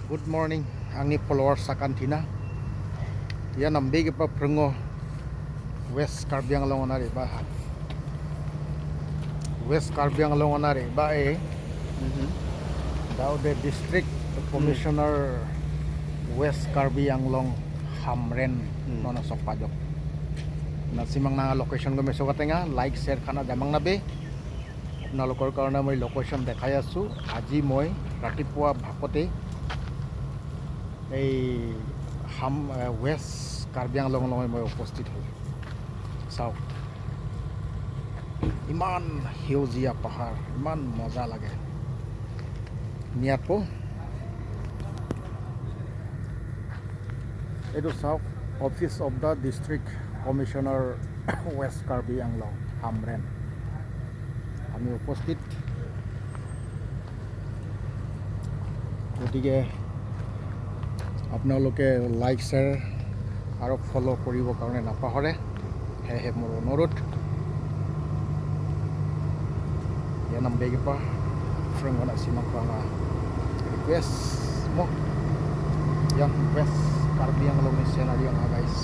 Good morning angni followers sakanthina ia nambegipa pringo West Karbi Anglong ona reba ha West Karbi Anglong ona reba e daw the district commissioner West Karbi Anglong Hamren nona sokpajok nasimang na location go mesokatenga like share khana jamang nabe আপোনালোকৰ কাৰণে মই location দেখাই আছোঁ। আজি মই ৰাতিপুৱা ভাপতে এই west Karbi আংলঙলৈ মই উপস্থিত হ'লোঁ। চাওক ইমান সেউজীয়া পাহাৰ, ইমান মজা লাগে নিয়াতো। এইটো চাওক office of the district commissioner West Karbi Anglong Hamren. আমি উপস্থিত, গতিকে আপোনালোকে লাইক শ্বেয়াৰ আৰু ফ'ল' কৰিবৰ কাৰণে নাপাহৰে, সেয়েহে মোৰ অনুৰোধ। ইয়াৰ নাম বেগিপা ফ্ৰেংগনা চিমাখোৱা ৰিকুৱেষ্ট মোক ইয়ান ৱেষ্ট কাৰ্বি আংলংনি চেনাৰী আঙা গাইছ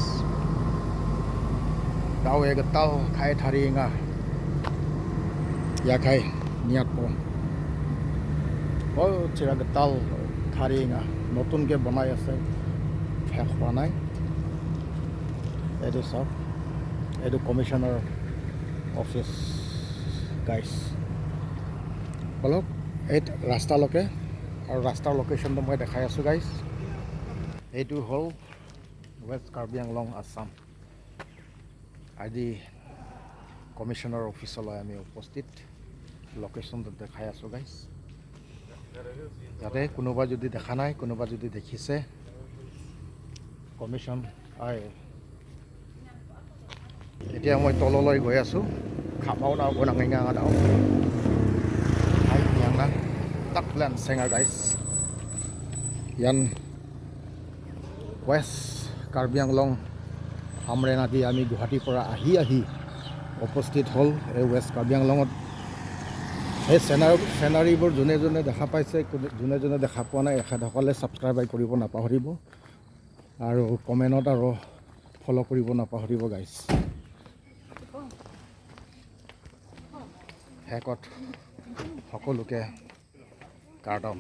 দাও এগতাল খাই থাৰি আঙা yakai niat po ও চিৰাগতাল থাৰিঙা নতুনকৈ বনাই আছে, শেষ হোৱা নাই। এইটো চাওক, এইটো কমিশ্যনাৰ অফিচ গাইছ। বলক এই ৰাস্তালৈকে, আৰু ৰাস্তাৰ লোকেশ্যনটো মই দেখাই আছোঁ গাইছ। এইটো হ'ল ৱেষ্ট কাৰ্বি আংলং আছাম। আজি কমিশ্যনাৰ অফিচলৈ আমি উপস্থিত, লোকেশ্যনটো দেখাই আছোঁ গাইছ। যাতে কোনোবা যদি দেখা নাই, কোনোবা যদি দেখিছে কমিশ্যন। হয়, এতিয়া মই তললৈ গৈ আছোঁ। খামাও নাও গনাঙা দাও না তাক প্লেন চেঙা গাইছ। ইয়ান ৱেষ্ট কাৰ্বি আংলং হামৰেন আদি আমি গুৱাহাটীৰ পৰা আহি আহি উপস্থিত হ'ল এই ৱেষ্ট কাৰ্বি আংলঙত। সেই চেনাৰীবোৰ যোনে যোনে দেখা পাইছে, যোনে যোনে দেখা পোৱা নাই, এখেতসকলে ছাবস্ক্ৰাইব কৰিব নাপাহৰিব আৰু কমেণ্টত আৰু ফ'ল' কৰিব নাপাহৰিব গাইছ। শেষত সকলোকে কাৰ্ডম।